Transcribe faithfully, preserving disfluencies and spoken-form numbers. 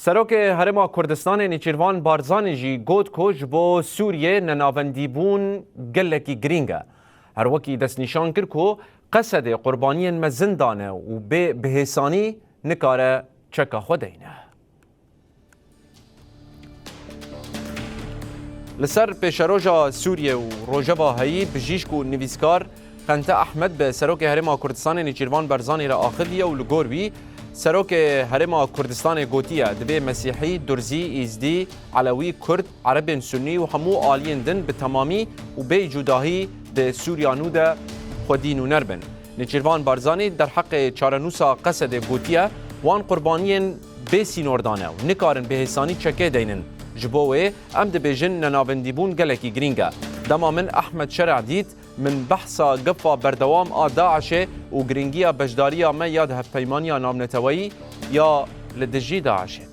Serokê Herêma Kurdistanê Nêçîrvan Barzanî jî got ku ji bo Sûriyê nenavendîbûn gelekî girîng e. Her wekî destnîşan kir ku Qesedê qurbaniyên mezin dane û bê bihêsanî nikare çeka xwe deyne. Li ser pêşeroja Sûriye û Rojeva Heyî, bijîşk û nivîskar Qente Ehmed bi Serokê Herêma Kurdistanê Nêçîrvan Barzanî re axiviye û li gor wî, Serokê Herêma Kurdistanê gotiye, divê Mesîhî, Durzî, Îzdî, Elewî, Kurd, Erebên Sunnî û hemû aliyên din bi temamî û bê cudahî di Sûriya nû de xwedî nûner bin. Nêçîrvan Barzanî derheqê çarenûsa Qesedê gotiye, wan qurbaniyên bê sînordan e û nikarin bihêsanî çekê deynin. Ji bo wê em dibêjin nenavendîbûn gelekî girîng e. Dema min Ehmed Şereh dît, min behsa gefa berdewam a DAIŞê û girîngiya beşdariya me ya di hevpeymaniya navneteweyî ya li dijî DAIŞê.